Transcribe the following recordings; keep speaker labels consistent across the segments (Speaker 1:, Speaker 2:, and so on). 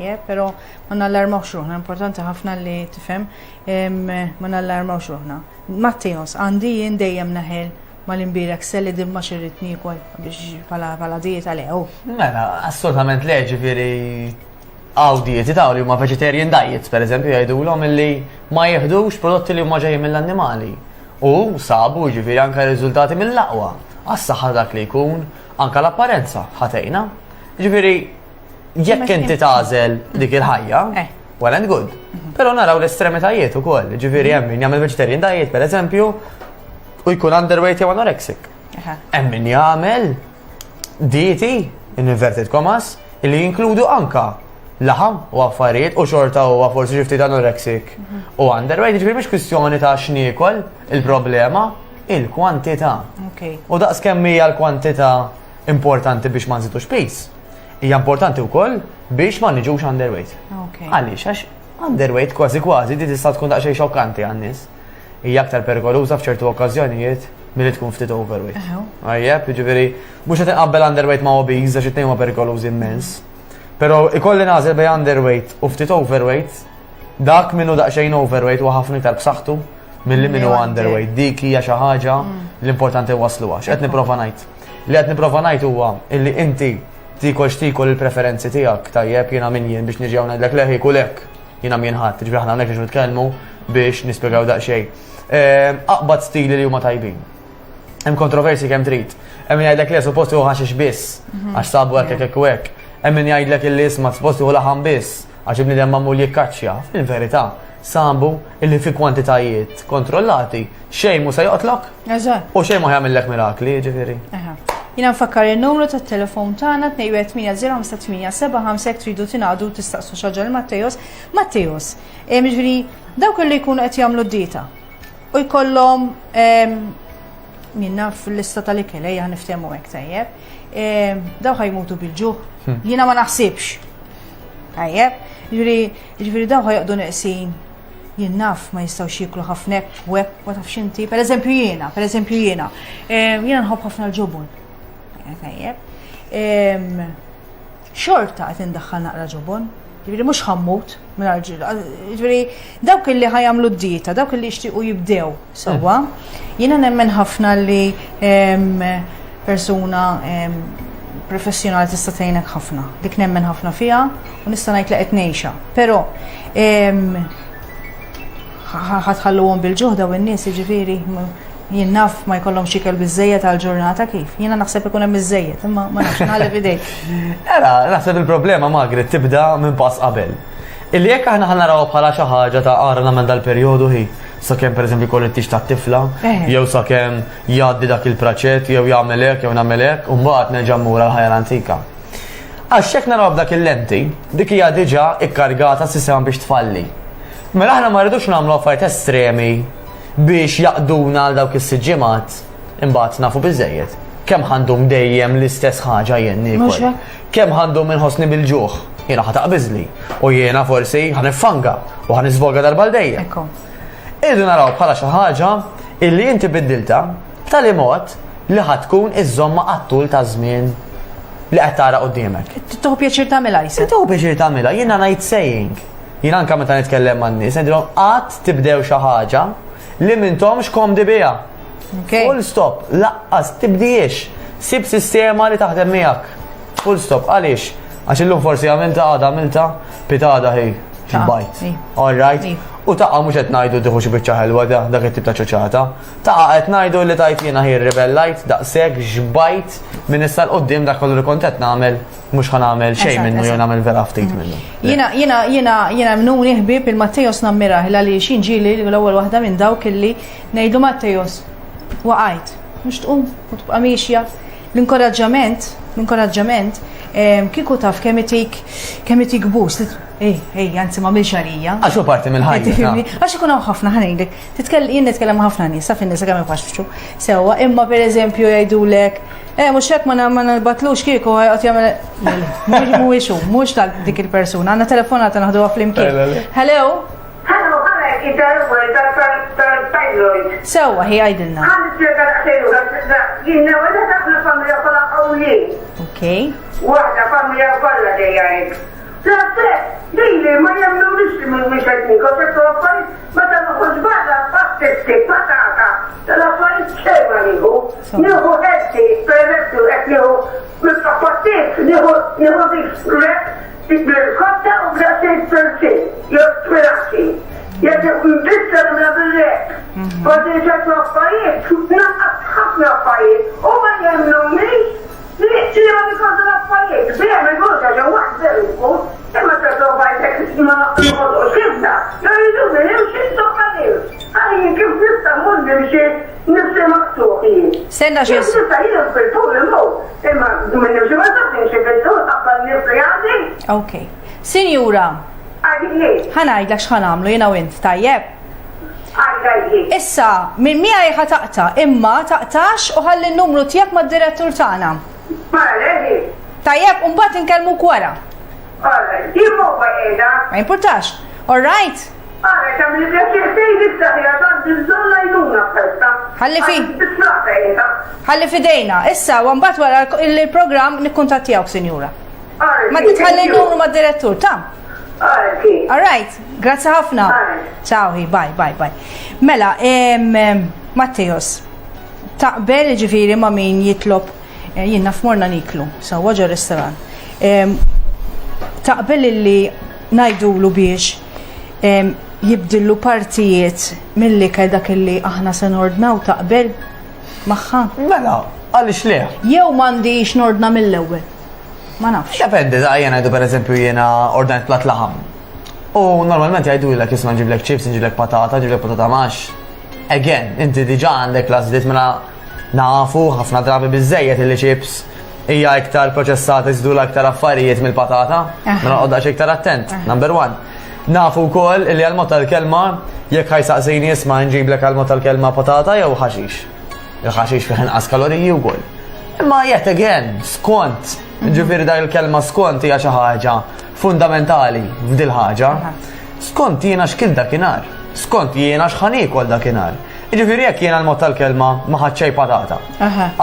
Speaker 1: Yeah, pero ma nallarmawx ruħna, importanti ħafna li tifhem, ma nallarmawx ruħna. Matteos, għandi jien dejjem naħel mal-imbierek selli din ma xirrit niekol biex pala dieta le. Oh.
Speaker 2: Mela, assolutament le, ġifieri għaw dieti ta' li huma vegetarian diets, per eżempju, jgħidulhom illi ma jieħdux prodotti li huma ġejjin mill-annimali. U sabu ġifieri anke riżultati mill-aqwa għas-saħħa dak li jkun, anke l-apparenza ħatejna. Ġifieri jekk inti tagħżel dik il-ħajja, eh. well and good. Mhm. Però naraw l-estremitajiet ukoll, ġifieri hemm min jagħmel vegetarian diet pereżempju u jkun underweight jew anorexic. Hemm min jagħmel dieti in inverted commas li jinkludu anka laħam u affarijiet u xorta huwa forsi xi ftit anorexic mhm. u underweight, ġifieri mhix kwistjoni ta' x'niekol il-problema, il-kwantità. U daqs kemm hija l-kwantità importanti biex ma nżidux piż. Hija importanti wkoll biex ma niġux underweight. Għaliex għax underweight kważi kważi di tista' tkun daqsxejn xokkanti għan-nies. Hija aktar perikoluża f'ċertu okkażjonijiet milli tkun ftit overweight. Ajjeb, jiġifieri mhux qed inqabbel underweight ma' obese għax it-tnejn huma perikolużi immens. Però ikolli nagħżel bejn underweight u ftit overweight, dak minnu daqsxejn overweight huwa ħafna iktar b'saħħtu milli min huwa underweight. Dik hija xi ħaġa mm. l-importanti wasluha. X'qed nipprova ngħid? Li qed nipprova ngħid huwa illi inti tikol x'tikol il-preferenzi tiegħek tajjeb jiena min jien biex niġi hawn ngħidlek leħi kull hekk. Jiena min ħadd, ġifieri aħna hawnhekk biex nitkellmu biex nispjegaw daqsxejn. Ehm, aqbad stili li huma tajbin. Hemm kontroversi kemm trid. Hemm min jgħidlek le suppost huwa ħaxix biss mhm. għax sabu hekk hekk u hekk. Hemm min jgħidlek illi isma' suppost huwa laħam biss għax il-bniedem magħmul jikkaċċja. Fil-verità, sabu illi fi kwantitajiet kontrollati xejn mhu se joqtlok.
Speaker 1: Eżatt.
Speaker 2: U xejn ma jagħmillek mirakli, ġifieri.
Speaker 1: Jiena nfakkar in-numru tat-telefon tagħna 2805875 jekk tridu tingħaqdu tistaqsu xi ħaġa lil Matteos. Matteos, jiġifieri dawk li jkunu qed jagħmlu d-dieta u jkollhom min naf fil-lista tal-ikel ejja niftehmu hekk tajjeb. Daw ħajmutu bil-ġuħ. Hmm. Jiena ma naħsibx. Tajjeb, jiġifieri daw ħajqdu neqsin jien naf ma jistgħux jieklu ħafna hekk u hekk ma tafx inti. Per eżempju jiena, per eżempju jiena, jiena nħobb ħafna l-ġobon. Eh, tajjeb. Xorta qed indaħħal naqra ġobon. Ġifieri mhux ħammut ġifieri dawk illi ħajamlu d-dieta, dawk illi jixtiequ jibdew sewwa. Jiena nemmen ħafna li persuna professjonali tista' tgħinek ħafna. Dik nemmen ħafna fiha u nista' ngħid li qed ngħixha. Però ħatħalluhom bil-ġuħ daw in-nies jiġifieri jien naf ma jkollhomx ikel biżejjed għal ġurnata kif. Jiena naħseb ikun hemm biżejjed, imma ma nafx nħalli f'idejk.
Speaker 2: Era, naħseb il-problema Margaret tibda minn pass qabel. Illi jekk aħna ħanaraw bħala xi ħaġa ta' ara nagħmel dal-perjodu hi, sakemm pereżempju jkollu t-tix tat-tifla, jew sakemm jgħaddi dak il-praċett, jew jagħmel hekk jew nagħmel hekk, u mbagħad nerġa' mmur għall-ħajja l-antika. Għax jekk naraw b'dak il-lenti, dik hija diġà ikkargata s-sistema biex tfalli. Mela aħna ma rridux nagħmlu affarijiet estremi biex jaqduna għal dawk is-sitt ġimgħat imbagħad nafu biżejjed. Kemm ħandum dejjem l-istess ħaġa jien niekol. Kemm ħandum inħossni bil-ġuħ. Jiena ħa taqbiżli. U jiena forsi ħa niffanga u ħa niżvolga darba għal dejjem. Irridu naraw bħala xi ħaġa illi inti biddilta b'tali mod li ħa tkun iżżommha għat-tul ta' żmien li qed tara quddiemek.
Speaker 1: Tieħu pjaċir tagħmilha jisek.
Speaker 2: Tieħu pjaċir tagħmilha, jiena ngħid saying. Jien anke meta nitkellem man-nies, ngħidilhom qatt tibdew xi ħaġa li m'intomx komdi biha. Full stop, laqqas tibdijiex. Sib sistema li taħdem miegħek. Full stop, għaliex? Għax illum forsi għamilta, għada għamilta, pitada hi, bajt. All right? U taqa mhux qed ngħidu tieħu xi biċċa ħelwa dak it-tip ta' ċoċata. Taqa qed ngħidu li tajt jiena hi ribellajt daqshekk xbajt minn issa 'l quddiem dak kollu li kont qed nagħmel mhux ħa nagħmel xejn minnu jew nagħmel vera ftit mm. minnu.
Speaker 1: Jiena jiena jiena jiena mnuni ħbieb il-Matteos nammirah il għaliex jien ġieli l-ewwel waħda minn dawk illi ngħidlu Matteos waqajt mhux tqum u tibqa' miexja. L-inkoraġġament, l-inkoraġġament kieku taf kemm itik kemm itik boost. Ej, ej, anzi ma milx għalija.
Speaker 2: Għax hu parti mill-ħajja.
Speaker 1: Għax ikun hawn ħafna ħanejlek. Titkellem jien nitkellem ma' ħafna nies, taf in-nies kemm ipaxxu. Sewwa, imma pereżempju jgħidulek Eh, mhux hekk ma nbatlux kieku ħajqgħod jagħmel mhuwiex hu, mhux tal dik il-persuna, għandna telefonata naħduha flimkien. Hello?
Speaker 3: Hello, għalek, tal-thyroid.
Speaker 1: Sewwa, hi għajdilna.
Speaker 3: Ħa nispjega daqsxejn lura, jien l-ewwel nett aħna familja kollha qawwijin.
Speaker 1: Okej.
Speaker 3: Waħda familja kollha ġejja hekk. Daqshekk, lili ma jemmnunix li mhumiex qed niekol ċertu affarijiet, meta noħroġ barra pastetti, patata, tal-affarijiet xejn ma nieħu. Nieħu healthy, pereżempju qed nieħu minflok pastiet, nieħu nieħu dik wrap bil-rikotta u b'daqsxejn persil jew spinaċi. Jekk biss nagħmilha bir-wrap. Forsi ċertu affarijiet, naqqas ħafna affarijiet u ma jemmnunix Li li ma nikolx l-affarijiet, dejjem il-għoġa ġo waħd veru jkun, imma ċertu affarijiet hekk ma noħodhomx iżda jriduni nimxi ndoqq għalihom. Ħalli jien kif nista' mmur nimxi nifsi maqtugħ jien.
Speaker 1: Stenna xi.
Speaker 3: Kif nista' jien fil-tul immur, imma min nimxi ma nistax nimxi fil-tul ħabba n-nifs li għandi.
Speaker 1: Ok. Sinjura.
Speaker 3: Għidli.
Speaker 1: Ħa ngħidlek x'ħa nagħmlu jiena u int, tajjeb?
Speaker 3: Għidli.
Speaker 1: Issa, minn miegħi ħa taqta', imma taqtax u ħalli n-numru tiegħek mad-direttur tagħna.
Speaker 3: Mela, leħi.
Speaker 1: Tajjeb, u mbagħad inkellmuk wara.
Speaker 3: Alright, jien mobile qiegħda.
Speaker 1: Ma jimpurtax. Alright?
Speaker 3: Alright, tagħmilli pjaċir tgħidli ftaħi għax għandi bżonn l-għajnuna bħalissa.
Speaker 1: Ħalli fi.
Speaker 3: Bislaqta qiegħda.
Speaker 1: Ħalli f'idejna. Issa, u mbagħad wara il-programm nikkuntattjawk, sinjura.
Speaker 3: Alright,
Speaker 1: Ma titħalli n-numru mad-direttur, ta'.
Speaker 3: Alright.
Speaker 1: Alright, grazzi ħafna. Ciao, hi, bye, bye, bye. Mela, Matteos, taqbel ġifiri ma' min jitlob eh, jien naf morna niklu, sewwa ġo restaurant. Taqbel illi ngħidulu biex jibdillu partijiet mill-ikel dak illi aħna se nordnaw taqbel magħha?
Speaker 2: Mela, għaliex le?
Speaker 1: Jew m'għandix nordna mill-ewwel. Ma nafx.
Speaker 2: Dependi, da jena jgħidu per eżempju jena ordnajt plat laħam. U normalment jgħidu l isma nġiblek chips, nġiblek patata, nġiblek patata max. Again, inti diġa għandek l-għażliet mela nafu ħafna drabi biżejjed illi chips hija iktar proċessata iżdu aktar affarijiet mill-patata. Mela qodda iktar attent, number one. Nafu wkoll illi għal mod tal-kelma jekk ħajsaqsini isma' nġiblek għal mod tal-kelma patata jew ħaxix. Il-ħaxix fih inqas kaloriji wkoll. Imma yet again, skont, ġifieri dak il-kelma skont hija xi ħaġa fundamentali f'dil ħaġa. Skont jiena x'kien dakinhar, skont jiena x'ħa niekol dakinhar. Jiġifieri jekk jiena l-mod tal-kelma ma ħadt xejn patata.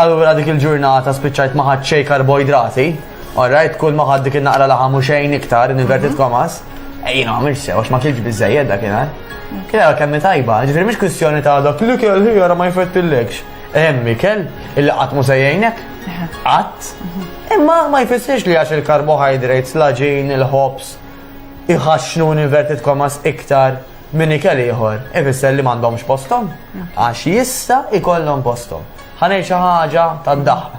Speaker 2: Allura dik il-ġurnata spiċċajt ma ħadt xejn karboidrati, alright, kull ma ħadt dik in-naqra laħam u xejn iktar, in inverted mhm. commas, eh, jiena għamil sew għax ma kilx biżejjed dakinhar. Kien għal kemm tajba, ġifieri mhix kwistjoni ta' dak li kell ħi ma jfettillekx. Hemm ikel illi qatt mhu se jgħinek, qatt. Mhm. Imma ma jfissirx li għax il-carbohydrates, l-għaġin, il-ħobs, iħaxxnu in inverted commas iktar minn ikel ieħor, ifisser li m'għandhomx posthom. Għax jista' ikollhom posthom. Ħa ngħid xi ħaġa tad-daħq.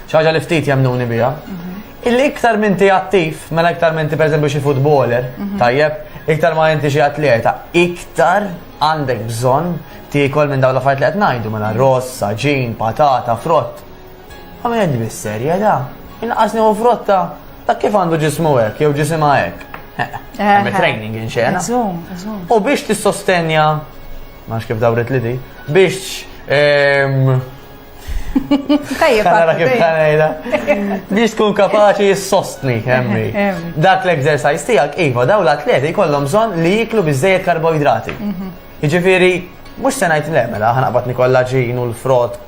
Speaker 2: Xi ħaġa li ftit jemmnuni biha. Mhm. Illi iktar minn inti attiv, mela iktar minn inti pereżempju xi footballer, mhm. tajjeb, iktar ma inti xi atleta, iktar għandek bżonn tiekol minn dawn l-affarijiet li qed ngħidu, mela ross, għaġin, patata, frott. Ma minn bis-serjetà. Inqas nieħu frotta, dak kif għandu ġismu hekk jew ġisimha hekk. Hemm training in xena. U biex tissostenja, ma kif dawret li di, biex ehm,
Speaker 1: Tajjeb.
Speaker 2: Nara kif ħanejda. Biex tkun kapaċi jissostni, hemmi. Dak l-exercise tiegħek, iva, daw l-atleti jkollhom bżonn li jiklu biżejjed karboidrati. Mhm. Jiġifieri, mhux se ngħid le mela ħanaqbad nikolla ġin u l-frott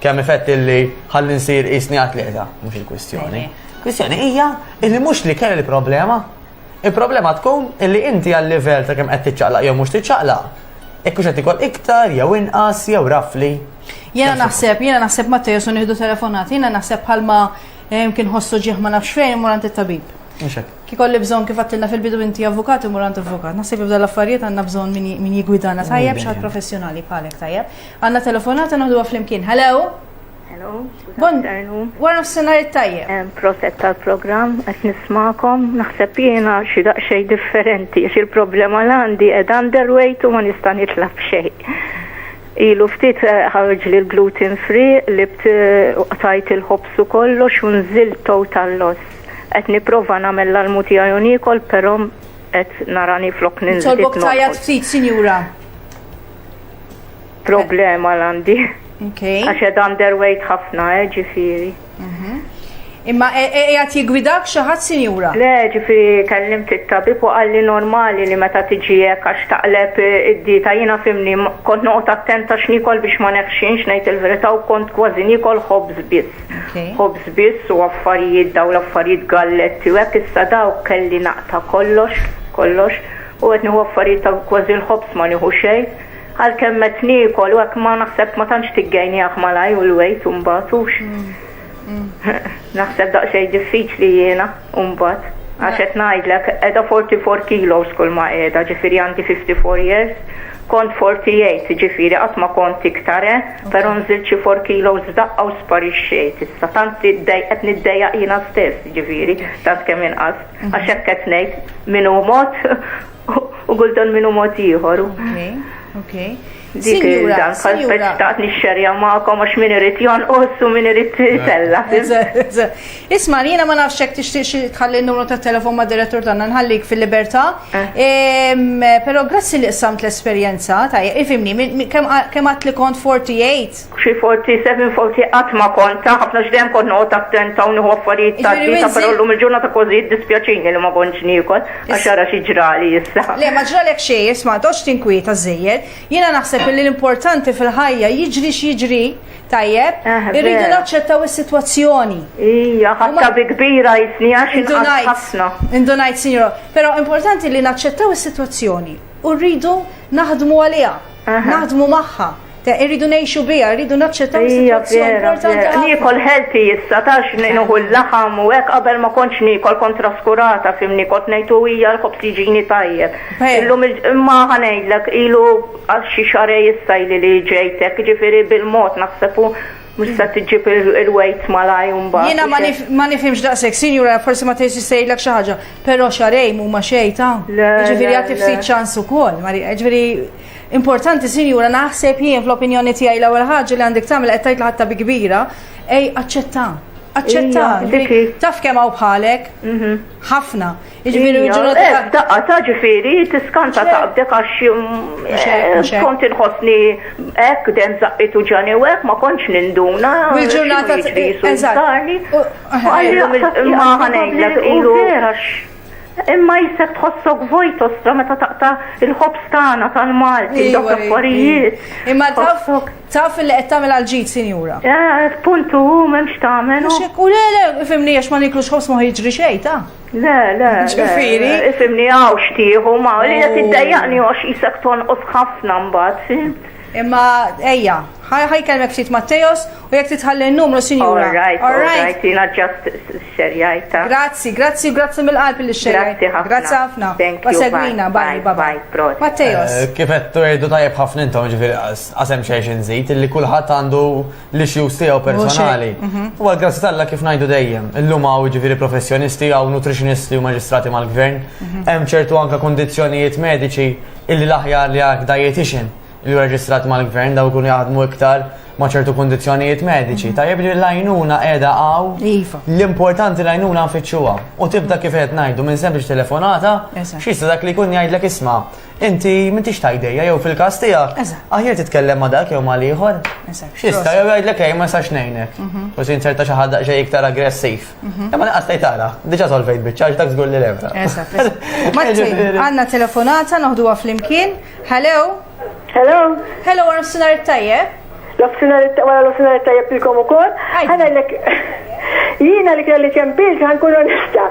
Speaker 2: kemm ifett illi ħalli nsir qisni atleta, mhux il-kwistjoni. Kwistjoni hija illi mhux li kelli problema. Il-problema tkun illi inti għal livell ta' kemm qed tiċċaqlaq jew mhux tiċċaqlaq. Jekk hux qed tikol iktar jew inqas jew rafli.
Speaker 1: Jiena naħseb, jiena naħseb Matteo su nieħdu telefonat, jiena naħseb bħalma eh, kien ħossu ġieħ ma nafx fejn imur għand it-tabib. Kikolli bżonn kif għattilna fil-bidu inti avukat imur għand avukat. Naħseb li f'dal affarijiet għandna bżonn min jigwidana tajjeb xi ħadd professjonali bħalek tajjeb. Għandna telefonata naħduha flimkien. Hello?
Speaker 4: Hello, good
Speaker 1: Bon,
Speaker 4: afternoon.
Speaker 1: wara nofsinhar it-tajjeb.
Speaker 4: Proset tal-programm, qed nismakom, naħseb jiena xi daqsxejn differenti, għax il-problema l għandi qed underweight u ma nista' nitla' b'xejn. Ilu ftit eh, ħarġli l-gluten free, libt eh, u qtajt il-ħobż u kollox u nżilt total loss. Qed nipprova nagħmel l-almu tiegħi u niekol, però qed narani flok ninżid
Speaker 1: Tolbok tajjat
Speaker 4: norqod.
Speaker 1: ftit, sinjura.
Speaker 4: Problema l għandi.
Speaker 1: Okay.
Speaker 4: Għax qed underweight ħafna, eh, ġifieri.
Speaker 1: Imma e, e, qiegħed jiggwidak xi ħadd sinjura?
Speaker 4: Le, ġifieri kellimt it-tabib u qalli normali li meta tiġi hekk għax taqleb id-dieta jiena fimni kont noqgħod attenta x'nikol biex ma neħxinx ngħid il-verità u kont kważi niekol ħobż biss. Ħobż biss u affarijiet daw l-affarijiet galletti u hekk issa dawk kelli naqta' kollox, kollox u qed nieħu affarijiet ta' kważi l-ħobż ma nieħu xejn. Għalkemm qed niekol u hekk ma naħseb ma tantx tiggejnieh malajr u l-weight u mbagħad hux. Naħseb daqsxejn diffiċli jiena mbagħad. Għax qed ngħidlek, qiegħda 44 kilos kull ma qiegħda, ġifieri għandi 54 years. Kont 48, ġifieri qatt ma kont iktar, eh, però nżilt xi 4 kilos f'daqqa u sparixxejt issa. Tant qed niddejjaq jiena stess, ġifieri, tant kemm inqas. Għax hekk qed ngħid min hu mod u kultant min hu mod ieħor.
Speaker 1: Okay, okay.
Speaker 4: Dik dan xtaqt nixxerja magħkom għax min irid jonqos u min irid itella.
Speaker 1: Isma' jiena ma nafx hekk tixtieq tħalli n-numru tat-telefon ma' direttur tagħna nħallik fil-libertà. Eh. Però grazzi li qsamt l-esperjenza tajjeb, ifimni, kemm għat li kont 48?
Speaker 4: Xi 47, 40 qatt ma kont ta' ħafna x'dejjem kont noqgħod attenta u nieħu affarijiet ta' dieta, però llum il-ġurnata kważi jiddispjaċini li ma kontx niekol għax ara xi ġrali issa.
Speaker 1: Le, ma ġralek xejn, isma' toqgħodx tinkwieta żejjed. Jiena naħseb li l-importanti fil-ħajja jiġri x'jiġri, tajjeb, eh, irridu naċċettaw is-sitwazzjoni.
Speaker 4: Ija, ħatta bi kbira jisni għax inqas ħafna.
Speaker 1: Indunajt, sinjora, però importanti li naċċettaw is-sitwazzjoni u rridu naħdmu għaliha, naħdmu magħha. Irridu ngħixu biha, irridu naċċettaw is-sitwazzjoni.
Speaker 4: Niekol healthy issa tax nieħu l-laħam u hekk qabel ma kontx niekol kont traskurata fimni kont ngħid u hija l-ħobż jiġini tajjeb. Illum imma ħa ngħidlek ilu għal xi xarej issa ili li ġejt hekk, jiġifieri bil-mod naħseb u mhux se tiġib il-weight malaj u mbagħad.
Speaker 1: Jiena ma nifhimx daqshekk, sinjura, forsi ma tgħidx jista' jgħidlek xi ħaġa, però xarej mhuma xejn ta' Jiġifieri għad ftit ċans ukoll, jiġifieri Importanti, sinjura, naħseb jien fl-opinjoni tiegħi l-ewwel ħaġa li għandek tagħmel qed tgħid ħatta bi kbira, ej aċċetta. Aċċetta. Taf kemm hawn bħalek? Mhm. Ħafna.
Speaker 4: Jiġifieri ġurnata. Eh, daqqa ta' ġifieri tiskanta taqbdek għax mm, eh, kont inħossni hekk dem zaqqit u ġani u hekk ma kontx ninduna.
Speaker 1: U l-ġurnata
Speaker 4: eżatt. Ma ħanejlek ilu. Imma jisek tħossok vojt ostra meta taqta' il-ħobż tagħna tal-Malti, dawk l-affarijiet.
Speaker 1: Imma taf taf li qed tagħmel għal ġid, sinjura.
Speaker 4: Eh, puntu m'hemmx tagħmel.
Speaker 1: Mhux hekk, u le le, ifhimni għax ma niklux ħobż ma jiġri xejn ta'.
Speaker 4: Le, le.
Speaker 1: Ġifieri.
Speaker 4: Ifhimni hawn xtieħu ma li qed iddejjaqni għax isek tonqos ħafna mbagħad, fhimt?
Speaker 1: Imma ejja, ħaj kellmek ftit Matteos u jekk titħalli n-numru, sinjura.
Speaker 4: All right, all right, jiena just xerjajta.
Speaker 1: Grazzi, grazzi, grazzi mill-qalb li xerjajta.
Speaker 4: Grazzi ħafna.
Speaker 1: Grazzi ħafna.
Speaker 4: Thank you.
Speaker 1: Segwina, bye, bye,
Speaker 4: bye.
Speaker 1: bye. Matteos.
Speaker 2: Eh, kif qed tgħidu tajjeb ħafna intom ġifieri qasem xejn nżid illi kulħadd għandu l-issues tiegħu personali.
Speaker 1: Mhm.
Speaker 2: U għal grazzi talla kif ngħidu dejjem. Illum hawn ġifieri professjonisti, hawn nutritionisti u maġistrati mal-gvern, mhm. hemm ċertu anke kundizzjonijiet mediċi illi l-aħjar li għak dietitian li hu reġistrat mal-gvern daw ikunu jaħdmu iktar ma' ċertu kundizzjonijiet mediċi. Tajjeb li l-għajnuna qiegħda hawn.
Speaker 1: Iva.
Speaker 2: L-importanti l-għajnuna nfittxuha. U tibda kif qed ngħidu minn sempliċi telefonata, x'jista' dak li jkun jgħidlek isma' inti m'intix tajdejja jew fil-każ tiegħek. Aħjar titkellem ma' dak jew ma' ieħor. X'jista' jew jgħidlek ej ma nistax ngħinek. Mhm. Forsi inserta xi ħadd daqsxejn iktar aggressiv. Mhm. Imma lanqas tgħid tara, diġà solvejt biċċa għax dak żgur li levra.
Speaker 1: Martin, għandna telefonata noħduha flimkien. Hello.
Speaker 3: Hello.
Speaker 1: Hello, għara f-sinar tajjeb.
Speaker 3: L-ofsinar wara l-ofsinar tajjeb ilkom ukoll. Ħanajlek jiena li kelli ċempilt ħankun onesta.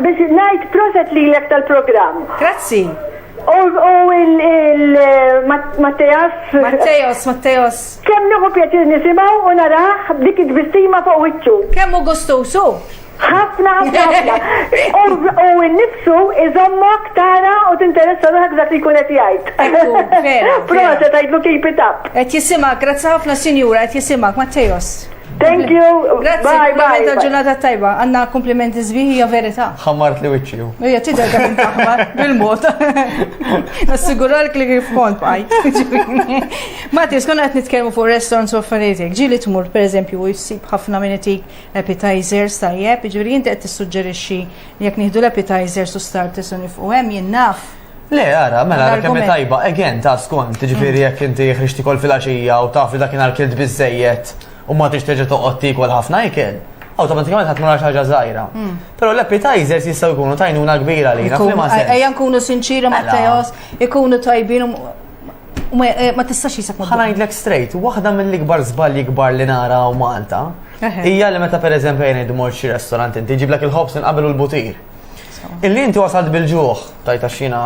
Speaker 3: Biex ngħid proset lilek tal-programm.
Speaker 1: Grazzi.
Speaker 3: U il-Matteas.
Speaker 1: Matteos, Matteos.
Speaker 3: Kemm nieħu pjaċir nisimgħu u narah b'dik it-tbissima fuq wiċċu.
Speaker 1: Kemm hu gustuż hu!
Speaker 3: Ħafna, ħafna, ħafna. U nnifsu iżommok tara u tinteressa ruħek f'dak li jkun qed jgħid.
Speaker 1: Ekku, vera.
Speaker 3: Proset, għidlu keep it up.
Speaker 1: Qed jisimgħek, grazzi ħafna sinjura, qed jisimgħek, Matteos.
Speaker 3: Thank you.
Speaker 1: Grazzi,
Speaker 3: Bye, bye.
Speaker 1: kompliment ġurnata tajba. Għanna komplimenti sbieħ hija verità.
Speaker 2: Ħammart li wiċċi.
Speaker 1: Ija tidher kemm int aħmar bil-mod. Nassiguralek li kif kont bqajt. Mattias, konna qed nitkellmu fuq restaurants u affarijiet hekk. Ġieli tmur pereżempju u jsib ħafna min itik appetizers tajjeb, jiġifieri inti qed tissuġġerixxi li jekk nieħdu l-appetizers u starters u nifqu hemm jien naf.
Speaker 2: Le, ara, mela, ara kemm tajba, again, ta' skont, jiġifieri mm. jekk inti ħriġt tikol filgħaxija u taf li dakinhar kilt biżejjed u ma tix terġa' toqgħod tiekol ħafna ikel. Awtomatikament ħadd mura ħaġa żgħira. Hmm. Però l-appetizers jistgħu jkunu tajnuna kbira lina f'liema sens.
Speaker 1: Ejja nkunu sinċiri mela. Matteos, ikunu tajbin u eh, ma tistax jisek
Speaker 2: ma. Ħa ngħidlek straight, waħda mill-ikbar żbalji kbar li nara u Malta hija li meta pereżempju jgħidu ngħidu mort xi restorant inti ġiblek il-ħobż inqabel u l-butir. Illi inti wasalt bil-ġuħ, tajta xina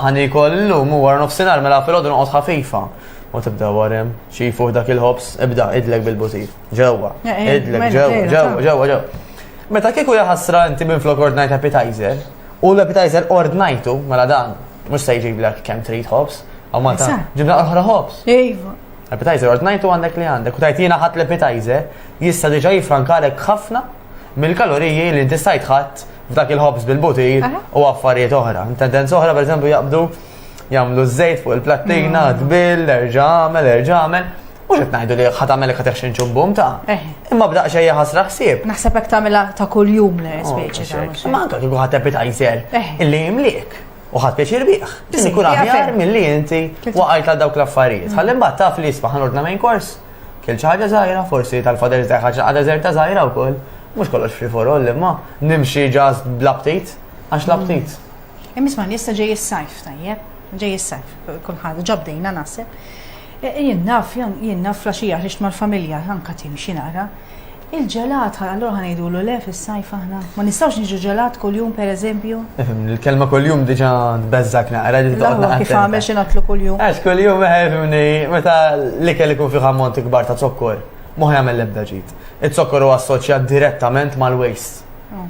Speaker 2: ħanikol illum u wara nofsinhar mela filgħodu noqgħod ħafifa. U tibda warem, xi fuq dak il-ħobż, ibda idlek bil-butir. Ġewwa, eh, eh, idlek mela, ġewwa, ġewwa, ġewwa, ġewwa. Meta kieku jaħasra inti minn flok ordnajt appetizer, u l-appetizer ordnajtu, mela dan, mhux se jġiblek kemm trid ħobż, għaw Malta, ġibna oħra ħobż.
Speaker 1: Iva.
Speaker 2: Appetizer ordnajtu għandek li għandek, u tajt jiena ħadd l-appetizer, jista' diġà jifrankalek ħafna mill-kaloriji li inti stajt ħadd f'dak il-ħobż bil-butir u affarijiet oħra. Tendenza oħra, per eżempju, jaqbdu jagħmlu żejt fuq il-plattina, mm. tbill, erġa' għamel, erġa' għamel. Mhux qed ngħidu li ħa tagħmel ħa teħxin ċumbum ta' imma b'daqsxejn ħasra ħsieb.
Speaker 1: Naħseb hekk tagħmilha ta' kuljum le oh, speċi.
Speaker 2: Imma anke kieku ħadd appetizer illi jimliek u ħadd pjaċir bih. Ikun aħjar milli inti waqajt għal dawk l-affarijiet. Ħalli mbagħad taf li jisma' ħanordna main course Kiel xi ħaġa żgħira, forsi tal-Father's Day ħaġa deżerta żgħira wkoll. Mhux kollox free for all, imma nimxi ġast bl-aptit, għax l-aptit.
Speaker 1: Imma isma' issa ġej is-sajf tajjeb, ġej is-sajf, kulħadd ġa bdejna naħseb. E, e, jien naf, jien naf flaxija ħriġt mal-familja, anka timxi nara. Il-ġelat, allura ħa ngħidulu le fis-sajf aħna. Ma nistgħux niġu ġelat kuljum pereżempju.
Speaker 2: Ifhem, il-kelma kuljum diġà tbeżżak naqra li
Speaker 1: toqgħod naqra. Kif għamel xi nagħtlu kuljum.
Speaker 2: Għax kuljum eħe fimni meta l-ikel ikun fih ammonti kbar ta' zokkor, mhu jagħmel l-ebda ġid. Iz-zokkor huwa assoċjat direttament mal-waste.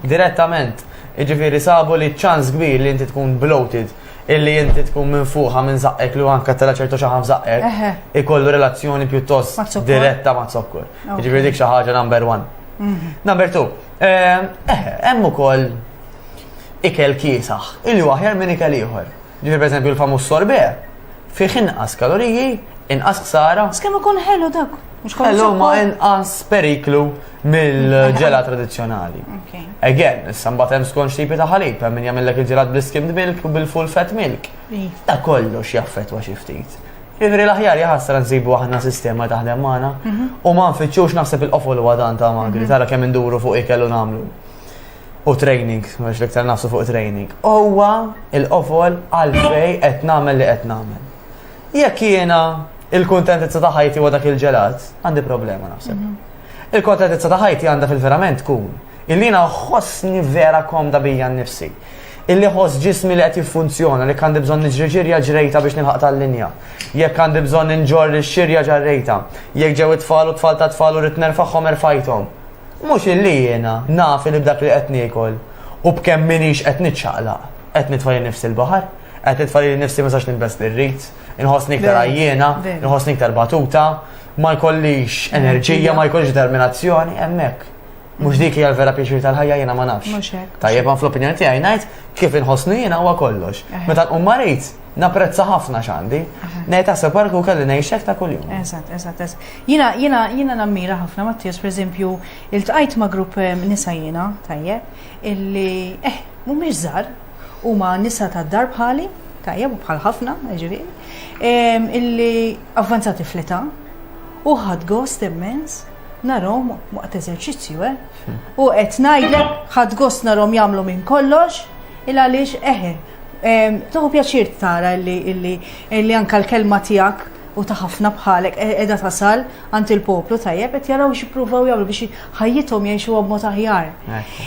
Speaker 2: Direttament. Jiġifieri sabu li ċans kbir li inti tkun bloated illi inti tkun minn fuħa minn zaqqek li anka tela ċertu xaħam zaqqek, ikollu relazzjoni pjuttost diretta ma' zokkor. Jiġifieri dik xi ħaġa number one. Mhm. Number two, eh, eh, hemm ukoll ikel kiesaħ, illi huwa aħjar minn ikel ieħor. Ġifieri pereżempju l-famuż sorbet fih inqas kaloriji, inqas ħsara.
Speaker 1: Skemm ikun ħelu dak.
Speaker 2: Ħelu ma inqas periklu mill-ġela tradizzjonali. Again, issa mbagħad hemm skont tipi ta' ħalib, hemm min jagħmellek il-ġelat bl-skimmed milk u bil-full fat milk. Da kollox jaffettwa xi ftit. Jiġifieri l-aħjar jaħasra nsibu aħna sistema taħdem magħna mhm. u ma nfittxux naħseb il-qofol huwa dan ta' magri, mhm. tara kemm induru fuq ikel u nagħmlu. U training, mhux l-iktar nafsu fuq training. Huwa il-qofol għalfej qed nagħmel li qed nagħmel. Jekk jiena il-kuntentizza ta' ħajti huwa dak il-ġelat, għandi problema naħseb. Mhm. Il-kuntentizza ta' ħajti għandha fil-verament tkun illi jiena ħossni vera komda bija nnifsi. Illi ħoss ġismi li qed jiffunzjona, li għandi bżonn niġri ġirja ġrejta biex nilħaq tal-linja. Jekk għandi bżonn inġorr ix-xirja ġarrejta. Jekk ġew it-tfal u tfal ta' tfal u rrid nerfagħhom erfajthom. Mhux illi jiena naf li b'dak li qed niekol u b'kemm minix qed niċċaqlaq, qed nitfa' lil nifsi l-baħar, qed nitfa' lil nifsi ma nistax nilbes li rrid, inħossni iktar għajjiena, inħossni iktar batuta, ma jkollix enerġija, ma jkollix determinazzjoni, hemmhekk. Mhux dik hija l-vera pjaċir tal-ħajja jiena ma nafx.
Speaker 1: Mhux hekk.
Speaker 2: Tajjeb għan fl-opinjoni tiegħi ngħid kif inħossni jiena huwa kollox. Meta nqum marid, napprezza ħafna x'għandi. Ngħid taħseb wara kieku kelli ngħix hekk ta' kuljum.
Speaker 1: Eżatt, eżatt, eżatt. Jiena jiena jiena nammira ħafna Mattias, pereżempju, iltqajt ma' grupp eh, nisa jiena, tajjeb, illi eh mhumiex żgħar, huma nisa tad-dar bħali, tajjeb u bħal ħafna, ġifieri, illi avvanzati fl-età u ħadd gost immens narhom waqt eżerċizzju, eh? U qed ngħidlek ħadd gost narhom jagħmlu minn kollox il għaliex eħe. Tuħu pjaċir tara illi illi illi anka l-kelma tiegħek u ta' ħafna bħalek qiegħda tasal għand il-poplu tajjeb qed jaraw x'ippruvaw jagħmlu biex ħajjithom jgħixuha b'mod aħjar.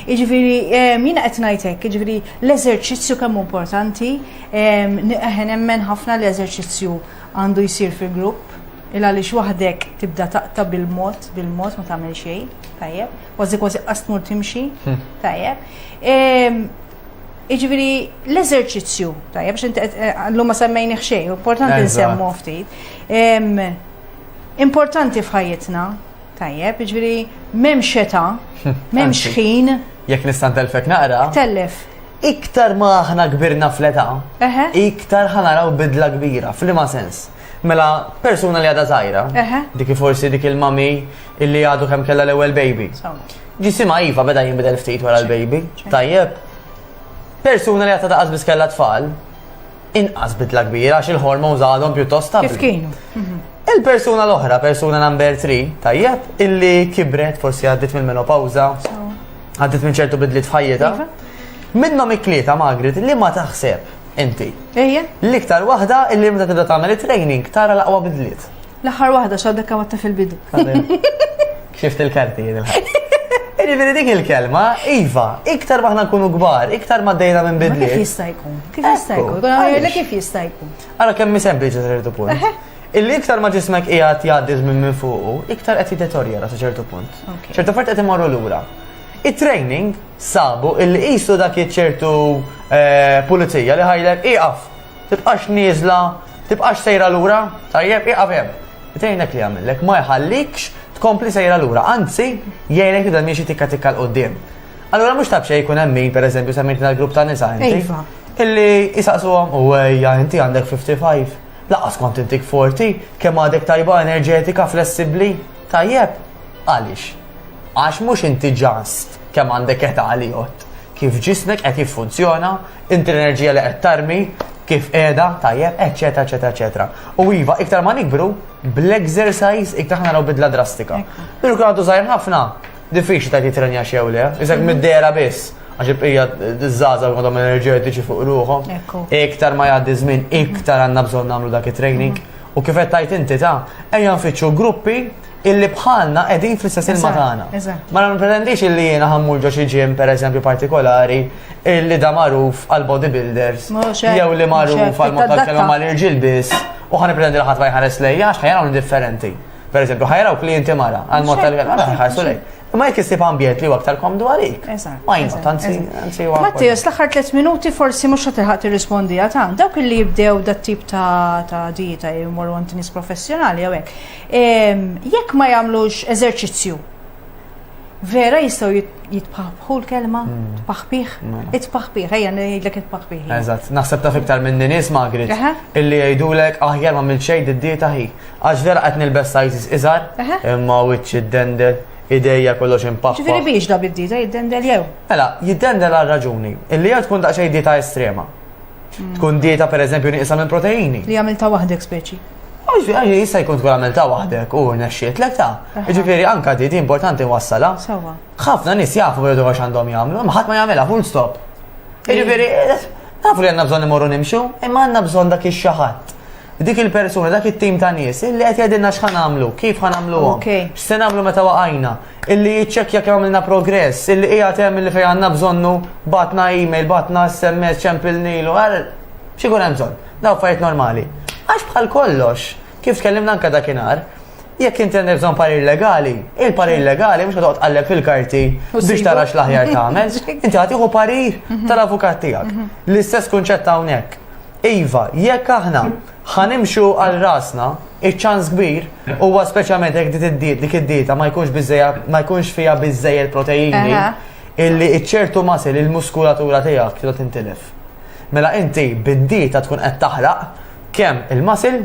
Speaker 1: Jiġifieri jiena qed ngħid hekk, jiġifieri l-eżerċizzju kemm importanti, eħe nemmen ħafna l-eżerċizzju għandu jsir fil-grupp, Il għaliex waħdek tibda taqta' bil-mod, bil-mod ma tagħmel xejn, tajjeb, kważi kważi qas tmur timxi, hmm. tajjeb. Jiġifieri l-eżerċizzju, tajjeb, biex inti eh, llum ma semmejnih xejn, importanti nsemmu ftit. Importanti f'ħajjitna, tajjeb, jiġifieri m'hemmx età, hmm. m'hemmx ħin.
Speaker 2: Jekk nista' ntellfek naqra.
Speaker 1: Tellef.
Speaker 2: Iktar ma aħna kbirna fl-età, iktar ħanaraw bidla kbira, f'liema sens. Mela, persuna li għadha żgħira, dik forsi dik il-mami illi għadu kemm kellha l-ewwel baby. Ġisimha iva beda jinbidel ftit wara l-baby. Tajjeb. Persuna li għadha daqas biss kellha tfal, inqas bidla kbira għax il-hormones għadhom pjuttost stabbli.
Speaker 1: Kif kienu? Mhm.
Speaker 2: Il-persuna l-oħra, persuna number 3, tajjeb, illi kibret, forsi għaddit mill-menopawza, għaddit minn ċertu bidliet f'ħajjitha.
Speaker 1: Iva.
Speaker 2: Minnhom it-tlieta Margaret li ma taħseb inti.
Speaker 1: Ejja.
Speaker 2: L-iktar waħda illi meta tibda tagħmel it-training tara l-aqwa bidliet.
Speaker 1: L-aħħar waħda x'għadek kemm fil-bidu.
Speaker 2: Xift il-karti jien il-ħadd. Jiġifieri dik il-kelma, iva, iktar ma aħna nkunu kbar, iktar ma dejna minn bidliet.
Speaker 1: Kif jista' jkun? Kif jista' jkun? Kif jista' jkun?
Speaker 2: Ara kemm hi sempliċi sa ċertu punt. Illi iktar ma ġismek qiegħed jgħaddi żmien minn fuqu, iktar qed jiddetorjera sa ċertu punt. Ċertu affarijiet qed imorru lura. It-training sabu illi qisu dak ċertu eh, pulizija li ħajlek iqaf, tibqax nieżla, tibqax sejra lura, tajjeb iqaf hemm. It-training li jagħmellek ma jħallikx tkompli sejra lura, anzi jgħinek tibda miexi tikka tikka 'l quddiem. Allura mhux ta' b'xejn jkun hemm min, pereżempju, semmejt l-grupp ta' nisa inti.
Speaker 1: Iva.
Speaker 2: Illi jisaqsuhom u ejja inti għandek 55, laqas kont intik 40, kemm għadek tajba enerġetika, flessibbli, tajjeb. Għaliex? Għax mhux inti ġast kemm għandek età li jgħodd, kif ġismek qed jiffunzjona, inti l-enerġija li qed tarmi, kif qiegħda, tajjeb, eċċetera, eċċetera, eċċetera. U iva, iktar ma nikbru, bl-exercise iktar naraw bidla drastika. Minn kun għadu żgħir ħafna, Diffiċli tgħid jitrenjax jew le, isek mhm. mid-dera biss, għax il-bqija żgħażagħ għandhom enerġetiċi fuq ruħhom. Iktar ma jgħaddi żmien, iktar għandna bżonn nagħmlu dak it-training. Mhm. U kif qed tgħid inti ta' ejja nfittxu gruppi illi bħalna qegħdin fl-istess ilma tagħna. Ma nipretendix illi jiena ħammur ġo xi gym pereżempju partikolari illi da magħruf għal bodybuilders jew li magħruf għal mod tal-kelma mal-irġiel biss u ħa nippretendi li ħadd ma jħares lejja għax ħajaraw differenti. Per eżempju, ħajraw klienti mara, għal mod tal-għal ħarsu lejk. Imma jekk issib ambjent li huwa aktar komdu għalik. Why not? Anzi, anzi huwa.
Speaker 1: Mattias, l-aħħar tliet minuti forsi mhux ħa tilħaq tirrispondi ta' dawk li jibdew dat tip ta' ta' dieta jmorru għand nies professjonali jew hekk. Ehm, jekk ma jagħmlux eżerċizzju, vera jistgħu jitpaħbħu l-kelma, hmm. tpaħbih, mela. itpaħbih, ejja ngħidlek itpaħbih.
Speaker 2: Eżatt, naħseb taf iktar minn nies Margaret illi jgħidulek aħjar ma mill xejn id-dieta hi. Għax vera qed nilbes sizes iżgħar, imma wiċċ jiddendel, idejja kollox impaħħa.
Speaker 1: Ġifieri biex da bid-dieta jiddendel jew?
Speaker 2: Mela, jiddendel għal raġuni. Illi jew tkun daqsxejn dieta estrema. Hmm. Tkun dieta pereżempju nieqsa minn proteini.
Speaker 1: Li għamilta waħdek speċi.
Speaker 2: Għax jista' jkun tkun għamilta waħdek u rnexxietlek ta' Ġifieri anka di importanti wassala. Ħafna nies jafu jew għax għandhom jagħmlu, imma ħadd ma jagħmilha full stop. Jiġifieri nafu li għandna bżonn imorru nimxu, imma għandna bżonn dak ix-xi ħadd Dik il-persuna, dak it-tim ta' nies illi qed jgħidilna x'ħa nagħmlu, kif ħa nagħmluhom, x'se nagħmlu meta waqajna, illi jiċċekkja kemm għamilna progress, illi qiegħed hemm illi fejn għandna bżonnu batna email, batna SMS, ċempilnilu, x'ikun hemm bżonn. Daw affarijiet normali. Għax bħal kollox, kif tkellimna anke dakinhar, jekk inti għandek bżonn parir legali, il-parir legali mhux toqgħod tqalleb fil-karti biex tara x'l-aħjar tagħmel, inti ħa tieħu parir mhm. tal-avukat tiegħek. Mhm. L-istess kunċett hawnhekk. Iva, jekk aħna ħa nimxu għal rasna, iċ-ċans kbir huwa speċjalment jekk dik id-diet dik id-dieta ma jkunx biżejjed ma jkunx fiha biżejjed proteini illi ċertu muscle il-muskulatura tiegħek tibda tintilef. Mela inti bid-dieta tkun qed taħraq kemm il-muscle,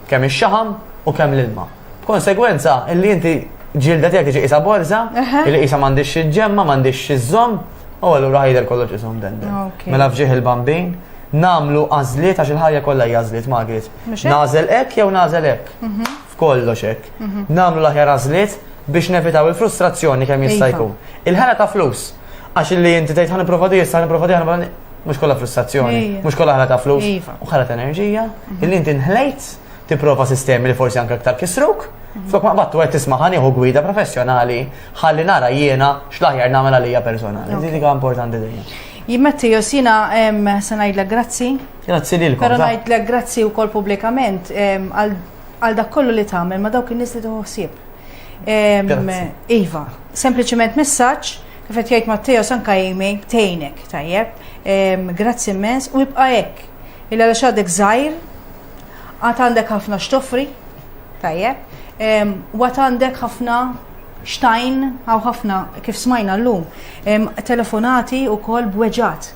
Speaker 2: kemm ix-xaħam u kemm l-ilma. B'konsegwenza illi inti ġilda tiegħek tiġi qisha borża, illi qisha m'għandix xi ġemma, m'għandix xi żżomm, u allura ħajder kollox qishom dendel. Mela f'ġieħ il-bambin, nagħmlu għażliet għax il-ħajja kollha hija għażliet Margaret. Nagħżel hekk jew nagħżel hekk. Mhm. F'kollox hekk. Mhm. Nagħmlu l-aħjar għażliet biex nevitaw il-frustrazzjoni kemm jista' iva. jkun. Il-ħela ta' flus. Għax illi inti tgħid ħa nipprova di, issa nipprova di, ħa mhux kollha frustrazzjoni, mhux kollha ħela ta' flus,
Speaker 1: iva.
Speaker 2: u ħela ta' enerġija, mhm. illi inti nħlejt tipprova sistemi li forsi anke aktar kisruk, flok ma qbadtu qed tisma' ħa nieħu gwida professjonali ħalli nara jiena x'l-aħjar nagħmel għalija personali. Dik importanti dejjem.
Speaker 1: Jien Matteos jiena se ngħidlek grazzi.
Speaker 2: Grazzi lilkom.
Speaker 1: Però ngħidlek grazzi wkoll pubblikament għal dak kollu li tagħmel ma' dawk in-nies li tieħu ħsieb. Iva, sempliċement messaġġ kif qed jgħid Matteos anke Amy tgħinek tajjeb. Grazzi immens u ibqa' hekk. Illa għaliex għadek żgħir, għad għandek ħafna x'toffri, tajjeb, u għad għandek ħafna xtajn, għaw ħafna, kif smajna l-lum, telefonati u kol bweġat.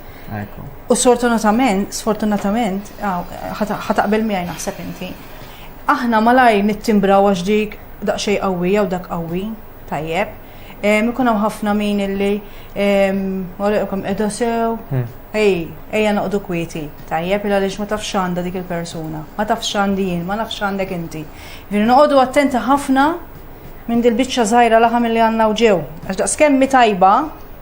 Speaker 1: U sfortunatament, sfortunatament, ħataqbel miegħi naħseb inti. Aħna malaj nittimbraw għax dik daqsxejn qawwi jew dak qawwi, tajjeb. Ikun hawn ħafna min illi kemm qiegħda sew. Hmm. Ej, ejja noqdu kwieti. Tajjeb il għaliex ma tafx għandha dik il-persuna. Ma tafx għandi jien, ma nafx għandek inti. Ġifieri noqogħdu attenti ħafna minn dil-biċċa żgħira laħam li għandna u ġew. Għax daqskemm tajba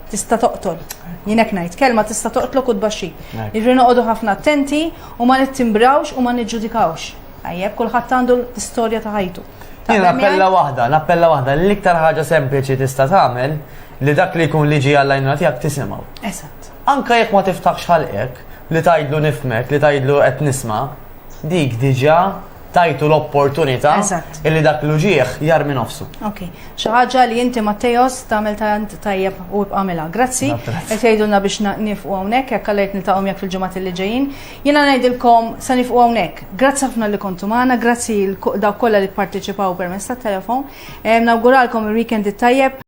Speaker 1: tista' toqtol. Jien hekk ngħid, kelma tista' toqtlok u tbaxxi. Ġifieri noqogħdu ħafna attenti u ma nittimbrawx u ma niġġudikawx. Tajjeb, kulħadd għandu l-istorja ta' ħajtu.
Speaker 2: Jien nappella waħda, nappella waħda, l-iktar ħaġa sempliċi tista' tagħmel li dak li jkun li ġie għall-għajnuna tiegħek tisimgħu.
Speaker 1: Eżatt.
Speaker 2: Anka jekk ma tiftaħx ħalqek li tgħidlu nifhmek, li tgħidlu qed nisma', dik diġà tajtu l-opportunità illi dak l-uġieħ jarmi nofsu.
Speaker 1: Ok. Xi ħaġa li inti Matteos tagħmel tant tajjeb u ibqa' għamilha. Grazzi. Qed jgħidulna biex nifqu hawnhekk jekk għalhekk niltaqgħu miegħek fil-ġimgħat li ġejjin. Jiena ngħidilkom se nifqu hawnhekk. Grazzi ħafna li kontu magħna, grazzi dawk kollha li pparteċipaw permezz tat-telefon. Nawguralkom il-weekend it-tajjeb.